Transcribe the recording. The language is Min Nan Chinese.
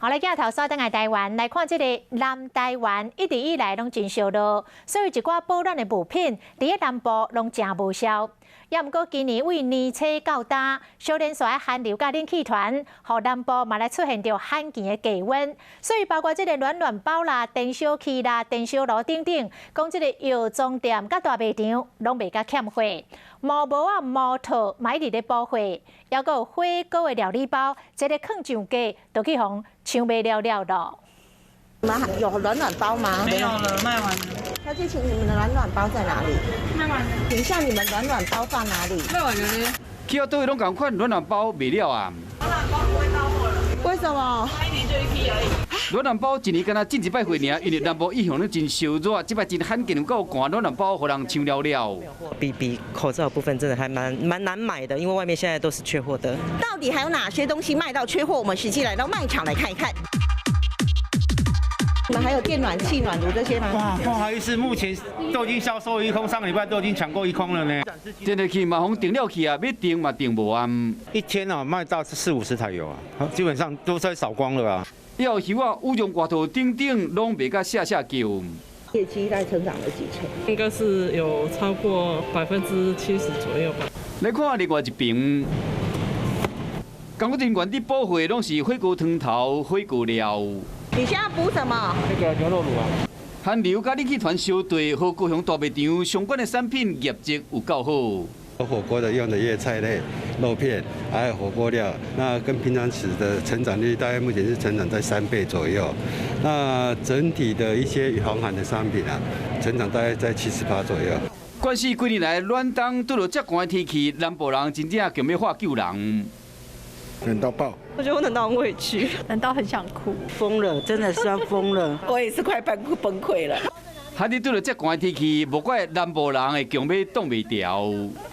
好來，鏡頭轉轉來台灣來看，這個南台灣一直以來攏真燒熱，所以一寡保暖的物品佇咧南部攏誠無銷。也毋過今年為年初到今，小連續的寒流佮冷氣團，予南部嘛來出現著罕見的低溫，所以包括這個暖暖包啦、電燒器啦、電燒爐等等，講這個藥妝店佮大賣場攏賣甲欠貨，毛帽仔、毛套嘛一直咧補貨，猶閣有火鍋的料理包，這個囥上架都去予搶賣了了囉。你們有暖暖包嗎？沒有了，賣完了。小姐，請你們的暖暖包在哪裡？賣完了。請下你們暖暖包放哪裡？賣完了呢。去到佗位攏仝款，暖暖包賣了啊。暖暖包不會到貨了。為什麼？一年就一批而已。暖暖包一年敢若進一擺貨爾，因為南部一向攏真燒熱，這擺真罕見有夠寒，暖暖包予人搶了了。比口罩部分真的還蠻難買的，因為外面現在都是缺貨的。到底還有哪些東西賣到缺貨？我們實際來到賣場來看一看。你們還有電暖器、暖爐這些嗎？哇，不好意思，目前都已經銷售一空，上個禮拜都已經搶購一空了呢。電熱器嘛，予訂了去啊，欲訂嘛訂無啊。一天啊，賣到四五十台有啊，基本上都在掃光了啊。要袖仔、羽絨外套等等，攏賣甲嚇嚇叫。業績大概成長了幾成？應該是有超過70%左右吧。來看另外一邊，工作人員佇補貨，攏是火鍋湯頭、火鍋料。你現在補什麼？那個牛肉滷啊。寒流佮冷氣團相對，予高雄大賣場相關的產品業績有夠好。火鍋的用的葉菜類、肉片，還有火鍋料，那跟平常時的成長率大概目前是成長在3倍左右。那整體的一些防寒的商品啊，成長大概在70%左右。關係幾年來暖冬拄著遮寒的天氣，南部人真正強欲喝救人。冷到爆！我覺得我冷到很委屈，冷到很想哭。瘋了，真的是要瘋了。我也是快崩潰了。哈，你拄著遮寒的天氣，無怪南部人會強欲擋袂牢。